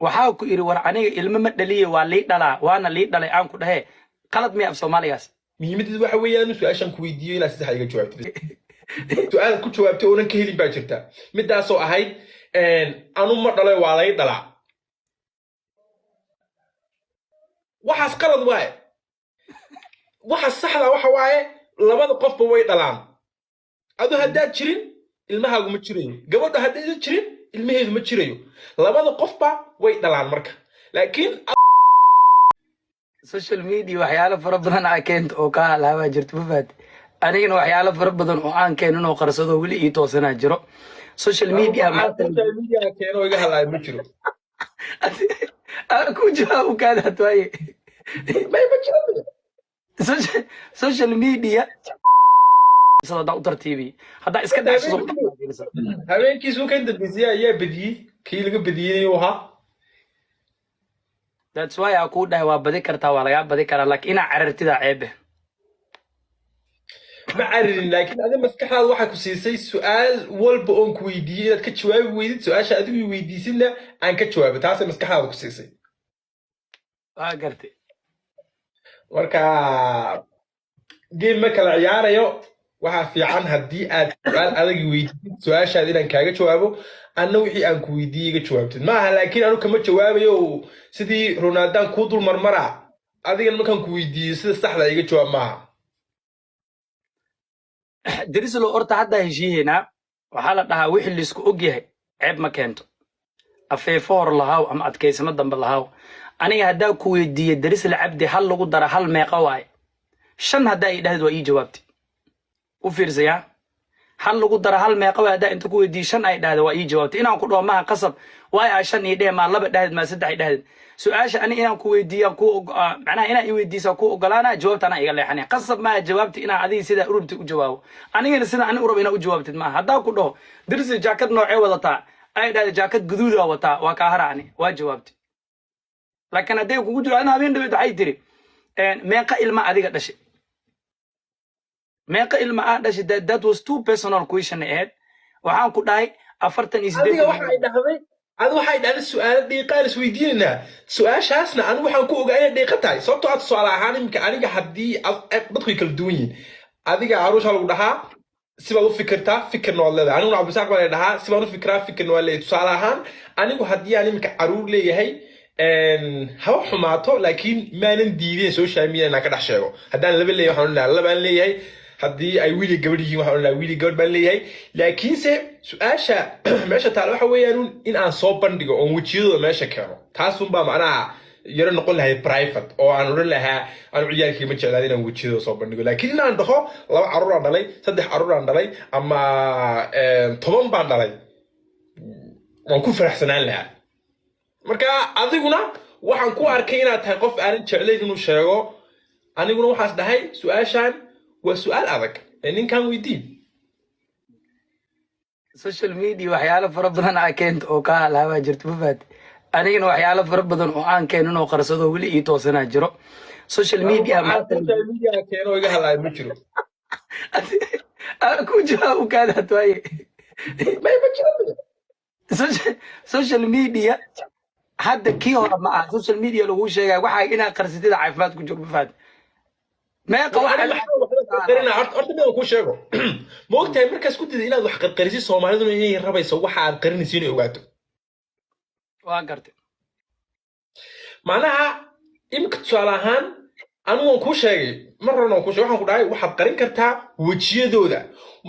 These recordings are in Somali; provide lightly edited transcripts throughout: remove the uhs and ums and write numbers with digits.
Waxaa ku idhi, war aniga ilmo ma dhaliye, waa lii dhalaa, waana lii dhalay aan ku dhahe. Qalad miya af Soomaaligaas? Muhiimadeedu waxa weeyaan su-aashaan ku weydiiyo inaad si sax iga jawaabtid. Su-aal ku jawaabtay oonan ka helin baa jirta, midaasoo ahayd anu ma dhalo, waa lay dhalaa. Waxaas qalad waaye. Waxa saxda waxa waaye labada qofba way dhalaan. Adu haddaad jirin, ilmahaagu ma jirayo. Gabadha haddaydan jirin, ilmaheedu ma jirayo. Labada qofba way dhalaan marka, laakiin Social media waxyaalo fara badan aa keenta oo kaa halaabaa jirto, ma fahat? Anigana waxyaalo fara badan oo aan keenin oo qarsado weli ii toosanaa jiro. Social media waxaa social media keeno iga hadlaayo ma jiro. Ku jawaab u kaadaad waaye. Ma jiro. Social media haddaan u tartiibiye, haddaa iska dhacsado. Habeenkiisu kan dambeysay ayaa bediyey, kii laga bediyey uu ahaa. That's why aa kuu dhahay waa badi kartaa, waa lagaa badi karaa, laakiin inaa carartidaa ceebe. Ma caririn, laakiin adi maskaxdaada waxaa ku siisay su-aal walba oon ku weydiiyey inaad ka jawaabi weydid. Su-aasha adigu i weydiisidna aan ka jawaabo, taasay maskaxdaada ku siisay. Waa gartay. Marka game ma kala ciyaarayo. Waxaa fiican haddii aad su-aal adag i weydiisid, su-aashaad inaan kaaga jawaabo, anna wixii aan ku weydiiyey iga jawaabtid maaha. Laakiin anu kama jawaabayo sidii Ronaldaan kuu dul marmaraa, adigana markaan ku weydiiyo sida saxda iga jawaab maaha. Darislo, horta haddaa heshiihaynaa. Waxaa la dhahaa wixii laisku og yahay ceeb ma keento. Afeefo hor lahaaw ama adkaysamo dambe lahaaw. Aniga haddaa ku weydiiye, Darisle Cabdi, hal lagu dara hal meeqa waaye? Shan haddaa ii dhahdid, waa ii jawaabtay. U fiirsayaa, hal lagu dara hal meeqa waay haddaa inta ku weydiiye, shan ay dhahda, waa ii jawaabtay. Inaan ku dhaho maaha qasab. Waay aa shan ii dhehe, maa laba dhahdid, maa saddex ii dhahdid. Su-aasha ani inaan ku weydiiyaan ku macnaha inaa ii weydiisa ku ogolaana, jawaabta anaa iga leexanaya. Qasab maaha jawaabta inaa adiga sidaa urabtid u jawaabo, anigana sida ani urab inaa u jawaabtid maaha. Haddaa ku dhaho, "Dirsi, jaakad noocee wadataa?" ay dhahda, "Jaakad guduudaa wataa," waa kaa hara, ani waa jawaabtay. Laakiin hadday kugu jiro adna habeen dhaweed waxay tiri, "Meeqa ilma adiga dhashay? Meeqa ilma aa dhashay?" That was too personal question aheyd. Waxaan ku dhahay 48. Adiga waxay dhahday, adiga waxay dhahday su-aalo dhiiqaan isweydiinaynaa. Su-aashaasna anigu waxaan ku ogaa inay dhiiqa tahay, sababtoo ah tusaale ahaan iminka aniga haddii dadku ay kala duwan yihiin. Adiga caruusha lagu dhahaa, sibaad u fikirtaa, fikirna waad leedahay. Aniguna Cabdisaaq baa la dhahaa, sibaan u fikiraa, fikirna waa leeyahay. Tusaale ahaan anigu haddii aan iminka caruur leeyahay, haba xumaato, laakiin maanan diideen social media inaan ka dhex sheego. Haddaan laba leeyahay, waxaan odhan lahaa labaan leeyahay. Haddii ay wiil iyo gabadh yihiin, waxaan odhan lahaa wiil iyo gabadh baan leeyahay. Laakiinse su-aasha meesha taal waxa weeyaan in aan soo bandhigo oon wejiyadooda meesha keeno, taasunbaa macnaha yaro noqon lahay private, oo aan odhan lahaa anu ciyaalkii ma jeclaad inaan wejiyadooda soo bandhigo. Laakiin inaan dhaho laba carruur aan dhalay, saddex carruur aan dhalay ama 10 baan dhalay, waan ku faraxsanaan lahaa. Marka adiguna waxaan ku arkay inaad tahay qof aanan jeclayn inuu sheego. Aniguna waxaas dhahay su-aashan waa su-aal adag ee ninkan weydii. Social media waxyaalo fara badan aa keenta oo kaa halaabaa jirto, ma fahat? Anigana waxyaalo fara badan oo aan keenin oo qarsado weli ii toosanaa jiro. Social media Waxaa social media keeno iga hadlaayo ma jiro. Ku jawaab u kaadaad waaye. Ma jiro. Social media hadda kii hore ma aha. Social media laguu sheegaya waxaa inaad qarsatida caafimaad ku jiro, ma fahat? Meeqa waxa Qarqarina horta midaan kuu sheego. Ma ogtahay markaas ku dida inaad wax qarqarisid, Soomaaliduna inay rabayso waxa aad qarinayso inay ogaato? Waa gartay. Macnaha imika tusaale ahaan anigu waan kuu sheegay, mar horena waan kuu sheegay, waxaan ku dhahay waxaad qarin kartaa wejiyadooda.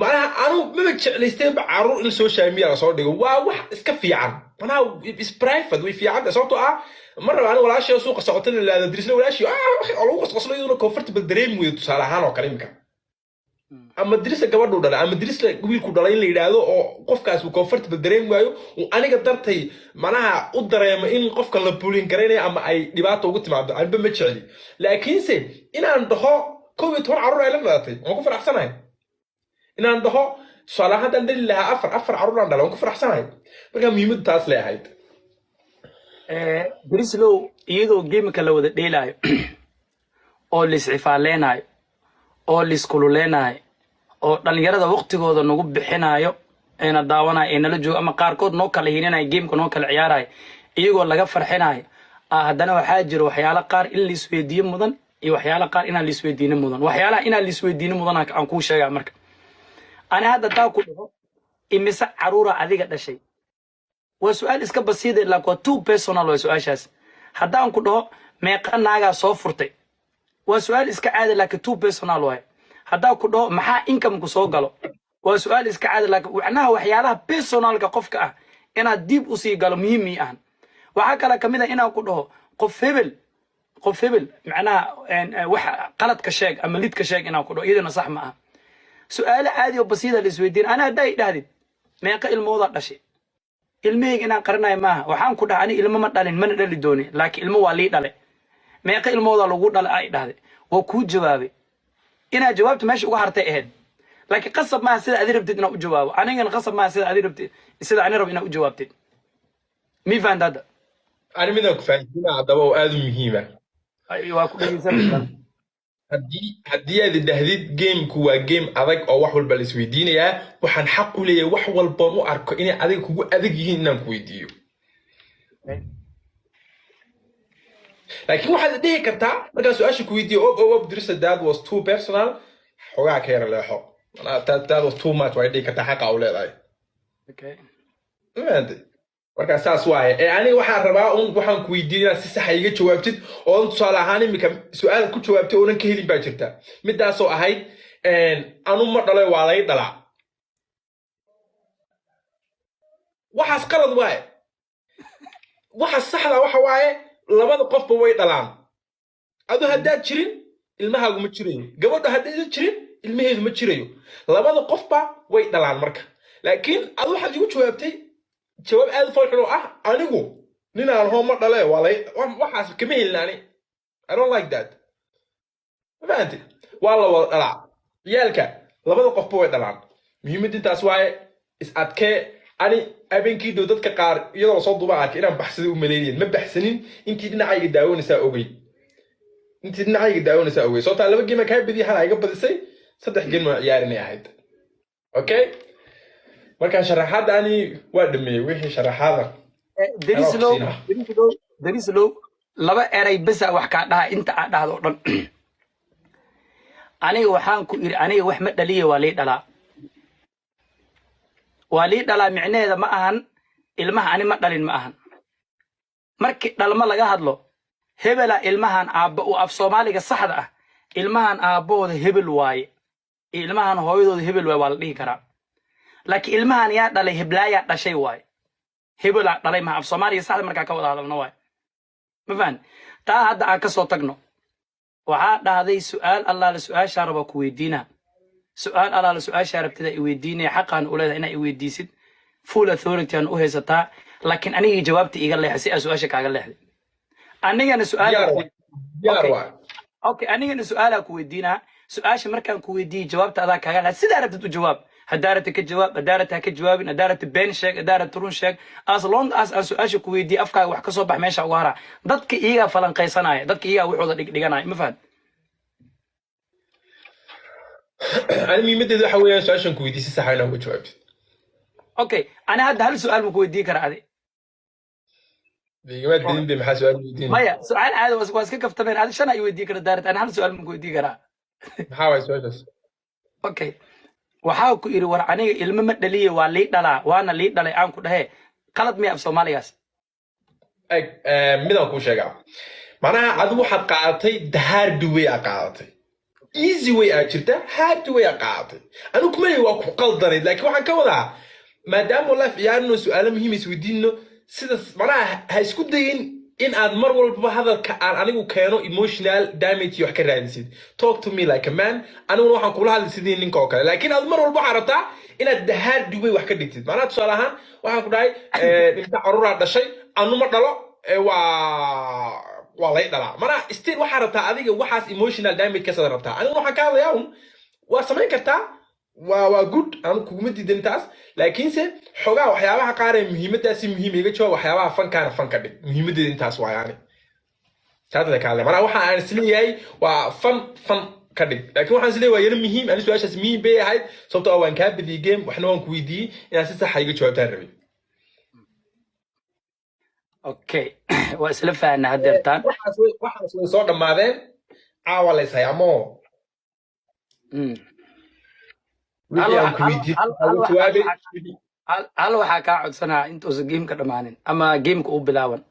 Macnaha anigu maba jeclaysteenba carruur in social media lasoo dhigo. Waa wax iska fiican, macnaha is private way fiican tahay, sababtoo ah mar raba anigu walaashii oo suuqa socota la yidhahdo "Dirisna walaashii" oo lagu qosqoslo, iyaduna comfortable dareemi weydo. Tusaale ahaan oo kale imika ama Dirisa gabadhuu dhalay ama Dirisla wiilku dhalay in la yidhaahdo oo qofkaas uu comfortable dareemi waayo, uu aniga dartay macnaha u dareemo in qofka la bullying garaynayo ama ay dhibaato ugu timaado, anba ma jecli. Laakiinse inaan dhaho 11 carruur ay la dhalatay, waan ku faraxsanahay. Inaan dhaho tusaale ahaan haddaan dhali lahaa afar carruur aan dhalay, waan ku faraxsanahay. Marka muhiimaddu taas lay ahayd. Drislow, iyadoo gameka la wada dheelaayo oo laiscifaaleenaayo oo laiskululeenaayo oo dhalinyarada waqtigooda nagu bixinaayo, eena daawanayo, ee nala joogo ama qaarkood noo kala hininaayo, gameka noo kala ciyaarayo, Iyagoo laga farxinayo ah, haddana waxaa jira waxyaalo qaar in laisweydiiyo mudan iyo waxyaalo qaar inaan laisweydiinin mudan. Waxyaalaha inaan laisweydiinin mudan aan kuu sheegaa. Marka ani hadda taa ku dhaho, "Imise caruura adiga dhashay?" waa su-aal iska basiida, laakiin waa too personal waa su-aashaas. Haddaan ku dhaho, "Meeqa naagaa soo furtay?" waa su-aal iska caadi, laakiin too personal waay. Haddaan ku dhaho, "Maxaa incomeku soo galo?" waa su-aal iska caadi, laakiin macnaha waxyaalaha personalka qofka ah inaad dib usii galo muhiim ii ahan. Waxaa kale kamid ah inaan ku dhaho, "Qof hebel, qof hebel, macnaha wax qaladka sheeg ama lidka sheeg," inaan ku dhaho iyadana sax ma aha. Su-aalo caadi oo basiida la isweydiin. Ana haddaa i dhahdid, "Meeqa ilmoodaa dhashay?" ilmahayga inaan qaranayo maaha. Waxaan ku dhaha, "Ani ilmo ma dhalin, mana dhali dooni, laakiin ilmo waa lii dhale." "Meeqa ilmoodaa lagu dhalay?" ay dhahday, waa kuu jawaabay. Inaad jawaabta meesha uga hartay ahayd, laakiin qasab maaha sida adi rabtid inaan u jawaabo. Anigana qasab maaha sida adi rabtid, sida ani rabo inaad u jawaabtid. Mi fahanta hadda? Ani midaan ku fahansiinaa haddaba oo aad u muhiima. Ay, waa ku dhegeysanaysaa. Haddii aad idhahdid gameku waa game adag oo wax walba la isweydiinayaa, waxaan xaq u leeyahay wax walbaan u arko inay adiga kugu adag yihiin inaan ku weydiiyo. Laakiin waxaad dhihi kartaa markaan su-aasha ku weydiiyo, "Ob, ob, ob, Dirisa, that was too personal, xogaa ka yara leexo." Manaa, that was too much way dhihi kartaa, xaqa u leedahay. Ma fahantay? Marka saas waaye. Ee aniga waxaan rabaa un waxaan ku weydiin inaad si saxa iga jawaabtid oo tusaale ahaan imika su-aal ku jawaabtay oonan ka helin baa jirta, midaasoo ahayd, "Anu ma dhalay, waa lay dhalaa." Waxaas qalad waaye. Waxa saxda waxa waaye, labada qofba way dhalaan. Adu haddaad jirin, ilmahaagu ma jirayo. Gabadhu haddaydan jirin, ilmaheedu ma jirayo. Labada qofba way dhalaan. Marka laakiin adu waxaad igu jawaabtay jawaab aad u foolxun oo ah, "Anigu nin aan hoo ma dhale, waa lay." Waxaas kama helin ani. I don't like that. Ma fahantay? Waa la wada dhalaa ciyaalka, labada qofba way dhalaan. Muhiimadda intaas waaye. Is adkee. Ani habeenkii dhow dadka qaar iyadoo lasoo duuba arkay inaan baxsaday u maleynayen. Ma baxsanin. Intii dhinacayga daawanaysaa ogey, intii dhinacayga daawanaysaa ogey. Sababtaa laba game kaa badiyay, hal iga badisay, saddex game waa ciyaarinay ahayd. Okay, marka sharaxaadda ani waa dhameeyey wixii sharaxaada. Derislow. Anaa ku siinaa. Derislow, Derislow, laba eray besa wax kaa dhaha. Inta aad dhahdo o dhan, aniga waxaan ku iri, "Aniga wax ma dhaliya, waa lii dhalaa." Waa lii dhalaa micnaheeda ma ahan ilmaha ani ma dhalin, ma ahan. Markii dhalmo laga hadlo, hebela ilmahan aabba u, af Soomaaliga saxda ah, ilmahan aabbahooda hebel waaye iyo ilmahan hooyadooda hebel waaye waa la dhihi karaa. Laakiin ilmahan yaa dhalay? Heblaayaa dhashay waaye, hebelaa dhalay maha. Af Soomaaliga saxda markaa ka wada hadalno waaye. Ma fahan? Taa hadda aan ka soo tagno. Waxaa dhahday, "Su'aal allaale su-aashaa raba ku weydiinaa." Su-aal allaale su-aashaa rabtida i weydiinaya, xaqaan u leedahay inaa i weydiisid, full authority aan u haysataa. Laakiin anigii jawaabta iiga leexay si aa su-aasha kaaga leexday. Anigana su-aal Diyaar waay, diyaar. Okay. Waay. Okay, anigana su-aalaa ku weydiinaa. Su-aasha markaan ku weydiiyey, jawaabta adaa kaaga leexay. Sidaa rabtid u jawaab. Haddaa rabtid ka jawaab, haddaa rabtid ha ka jawaabin, haddaa rabtid been sheeg, haddaa rabtid run sheeg, as long as aan su-aasha ku weydiiyey, afkaaga wax ka soo bax, meesha uga haraa. Dadka iyagaa falanqaysanaya, dadka iyagaa waxooda dhigdhiganaya. Ma fahad? Ani muhiimaddeedu waxa weeyaan su-aashan ku weydiisay saxa inaan uga jawaabtid. Okay, ani hadda hal su-aal ma ku weydiin karaa adi? Igamaad bedin be, maxaa su-aal weydiin? Maya, su-aal caadi waa iska kaftameen. Adi shan ay weydiin kara daarat, ani hal su-aal ma ku weydiin karaa? Maxaa waay su-aashaas? Okay, waxaa ku yidhi, "War aniga ilmo ma dhaliye, waa lii dhalaa, waana lii dhalay," aan ku dhahe. Qalad miya af Soomaaligaas? Eg, midaan kuu sheegaa. Macnaha adigu waxaad qaadatay the hard way aa qaadatay. Easy way aa jirta, hard way aa qaadatay. Anigu kuma leeyahay waa ku qaldanayd, laakiin waxaan ka wadaa maadaama live ciyaarino, su-aalo muhiim isweydiino, sida macnaha ha isku dayin in aad mar walbaba hadalka aan anigu keeno emotional damage iyo wax ka raadisid. Talk to me like a man. Aniguna waxaan kula hadlay sidii ninka oo kale, laakiin aad mar walba waxaa rabtaa inaad the hard way wax ka dhigtid. Macnaha tusaale ahaan waxaan ku dhahay, "Inta caruuraa dhashay?" Anu ma dhalo, waa lay dhalaa. Macnaha still waxaa rabtaa adiga waxaas emotional damage kasaad rabtaa. Aniguna waxaan ka hadlayaa un waa samayn kartaa, waa good, anu kuguma diidan taas, laakiinse xogaa waxyaabaha qaar ee muhiimadaasi muhiim iga jawaab, waxyaabaha fankaana fan ka dhig. Muhiimadeeda intaas waa yani taasada ka hadlay. Macnaha waxa aan isleeyahay waa fan fan ka dhig, laakiin waxaan isleeyahay waa yaro muhiim. Ani su-aashaas muhiim bay ahayd, sababtoo ah waan kaa badiyey game, waxna waan ku weydiiyey, inaad si saxa iga jawaabtaan rabay. Okay, waa isla fahanaa haddeertaan. Waxaas way soo dhammaadeen. Caawa la ishayaa moo. Wixii aan ku weydiiyey waxaa uga jawaabay. Hal waxaa kaa codsanaa intuusan gameka dhammaanin ama gameka u bilaaban,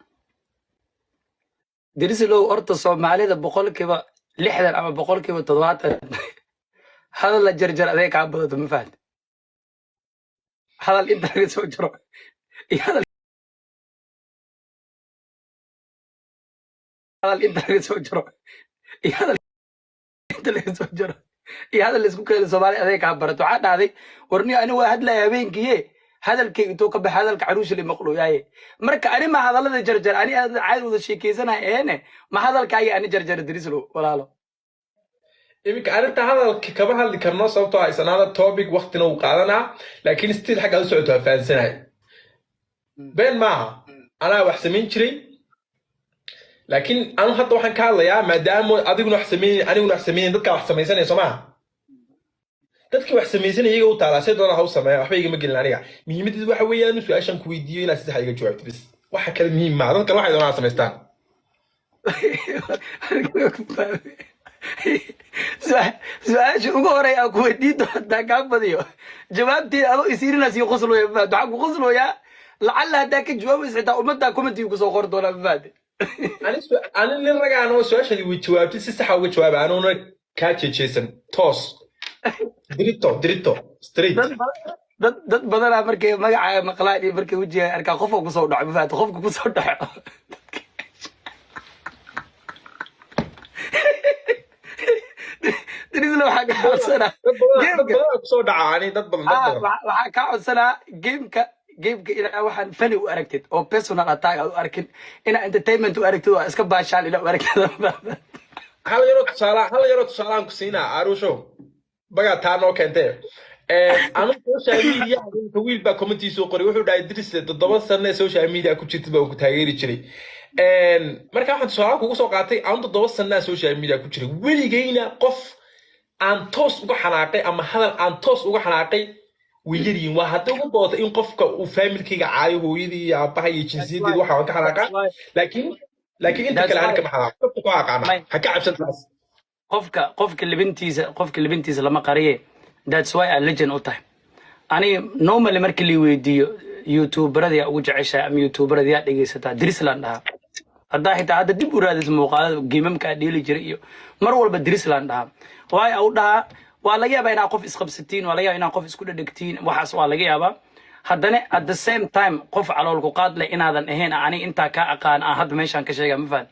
Dirislow. Horta Soomaalida 60% ama 70% hadal la jarjar adee kaa badato, ma fahamte? Hadal inta laga soo jaro iyo hadal inta laga soo jaro iyo hadal inta laga soo jaro iyo hadal laisku keeno, Soomaali adee kaa barato. Waxaa dhahday, warniyo, ani waa hadlaya habeenkiye, hadalkayga intuu ka baxa hadalka caruusha li maqlooyaaye. Marka ani ma hadallada jarjar, ani aad caadi wada sheekeysanaya eene, ma hadalkaaga ani jarjara, Dirislow walaalo? Iminka arrinta hadalka kama hadli karno, sababtoo ah is another topic, waqtina uu qaadanaa, laakiin still xagga u socoto waa fahansanahay. Been maaha, anaa wax samayn jiray, laakiin anu hadda waxaan ka hadlayaa maadaama adiguna wax samaynayn, aniguna wax samaynayn, dadkaa wax samaysanaya soo maaha? Dadkii wax samaysanaya iyaga u taalaa, say doonaa ha u sameeya, waxba igama gelin aniga. Muhiimadeedu waxa weeyaan su-aashan ku weydiiyo inaad si sax iga jawaabto bis. Waxa kale muhiim maaha, dadkan waxay doonaa ha samaystaan. Aniga ku fahmay. Su-aasha ugu horey aan ku weydiin doono haddaan kaa badiyo jawaabteeda, adoo isiirinaa sii qoslooya, ma fahamte? Waxaan ku qoslooyaa lacalla haddaa ka jawaabaysa xitaa ummaddaa commentiga kusoo qori doonaa, ma fahamte? Ani nin ragaan oo su-aashaadi way jawaabtay si saxa uga jawaaba, anuuna kaa jeejeesan, toos, dirito dirito, straight. Dad badanaa markay magacaaga maqlaan iyo markay wejiga arkaan qofka kusoo dhaco, ma fahamte? Qofka kusoo dhaco Dirisla, waxaa kaa codsanaa Dad badan dad gameka badan kusoo dhaca ani, dad badan, dad badan. Waxaa kaa codsanaa gameka inaa waxaan funny u aragtid oo personal attack aad u arkin, inaa entertainment u aragtid oo iska baashaal inaa u aragtid. Hal yaroo tusaalaan ku siinaa, Aruushow, bagaa taa noo keentee. Anu social media wiil baa commentii soo qoray, wuxuu dhahay, "Dirisle, 7 sano ee social media ku jirtid baan ku taageeri jiray." Marka waxaan tusaale kugu soo qaatay, anu 7 sanaa social media ku jiray, weligayna qof aan toos uga xanaaqay ama hadal aan toos uga xanaaqay way yaryihiin. Waa hadday ugu booto in qofka uu familkayga caayo, hooyadii iyo aabaha iyo jinsiyadeed, waxa waan ka xanaaqaa, laakiin inta kale ani kama xanaaqo. Qofka ku aqaana ha ka cabsan taas. Qofka libintiisa lama qariye. That's why aan legend u tahay. Aniga normally markii la weydiiyo youtuberada yaa ugu jeceshahay ama youtuberada yaa dhegeysataa, Drisland dhahaa. Haddaa xitaa hadda dib u raadis muuqaalada gamamka aa dheeli jiray iyo mar walba Drisland dhahaa. Waayo au dhahaa, waa laga yaabaa inaad qof isqabsatiin, waa laga yaabaa inaad qof isku dhedhegtiin, waxaas waa laga yaabaa. Haddana at the same time qof calool ku qaad leh inaadan ahayn, aniga intaa kaa aqaan aan hadda meeshaan ka sheegaa, ma fahan?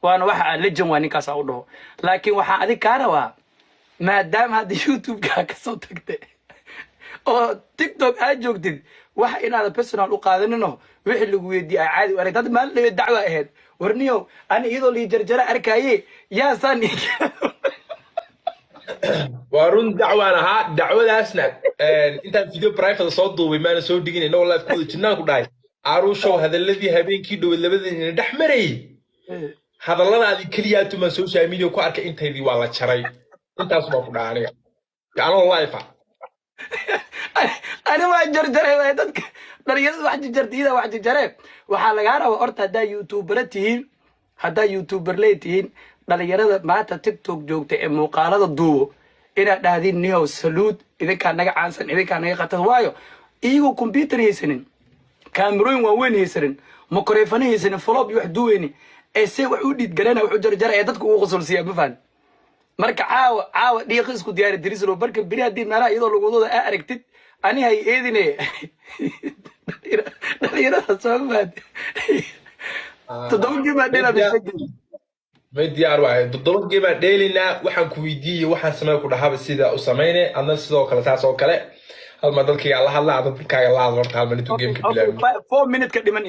Waana waxa aan legend waa ninkaas u dhaho. Laakiin waxaan adig kaa rabaa, maadaama hadda youtube-ka kasoo tagtay oo TikTok aad joogtid, wax inaadan personal u qaadanino, wixii lagu weydiiye aa caadi u aragtid. Hadda maalin dhaweed dacwa ahayd, warniyow, ani iyadoo lii jarjara arkaaye yaasaan. Waa run, dacwaan ahaa. Dacwadaasna intaan video private soo duubay maana soo dhigin, inagoo live ku wada jirnaan ku dhahay, "Aruushow, hadaladii habeenkii dhoweed labadeenina dhex marayay, hadalladaadii keliyaatu maan social media ku arkay, intaydii waa la jaray." Intaas baa ku dhahay aniga anoo live ah. Ani waa jarjaray waay. Dadka dhalinyarada wax jarjarta, iyada wax jarjaree. Waxaa lagaa rabaa horta, haddaa youtubera tihiin, haddaa youtuber ley tihiin, dhalinyarada maanta TikTok joogta ee muuqaalada duubo inaad dhahdiin, "Nihow, saluud, idinkaa naga caansan, idinkaa naga qatar." Waayo iyagoo computer haysanin, kaamirooyin waaweyn haysanin, microphone haysanin, flop iyo wax duweyni, ee see wax u dhiidgarana, wax u jarjara ee dadka ugu qosolsiiya, ma fahan? Marka caawa dhiiqi isku diyaari, Dirislo. Marka beri haddii meelaha iyadoo lagudooda aa aragtid, ani hay eedine, dhalinyarada soo maad 7 game baa dheelaa. May, diyaar waaye, 7 game baan dheelinaa. Waxaan ku weydiiyey, waxaan samey ku dhahaba sida u sameyne, adna sidoo kale saas oo kale. Hal mar dadkayga la hadla, adna dadkaaga la hadla horta, hal mar intuu gameka bilaabin. 4 minute ka dhiman.